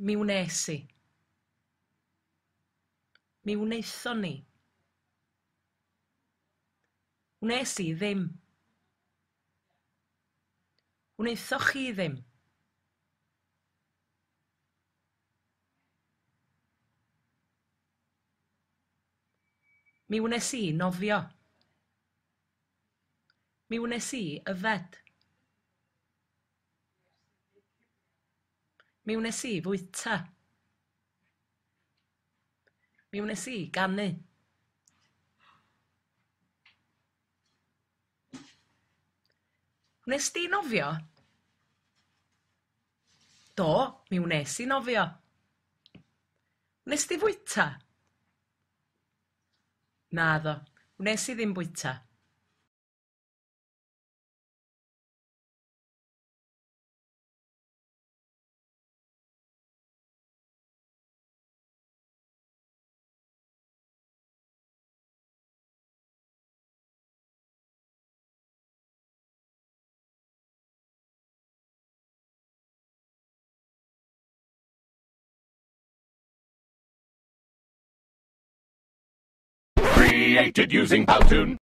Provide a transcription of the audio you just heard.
Mi wnes i. Mi wnaethon ni. Wnes i ddim. Wnaethoch chi ddim. Mi wnes i nofio. Mi wnes i yfed. Mi wnes i fwyta. Mi wnes i ganu. Wnes di nofio? Do, mi wnes i nofio. Wnes di fwyta? Naddo, wnes i ddim bwyta. Created using Powtoon.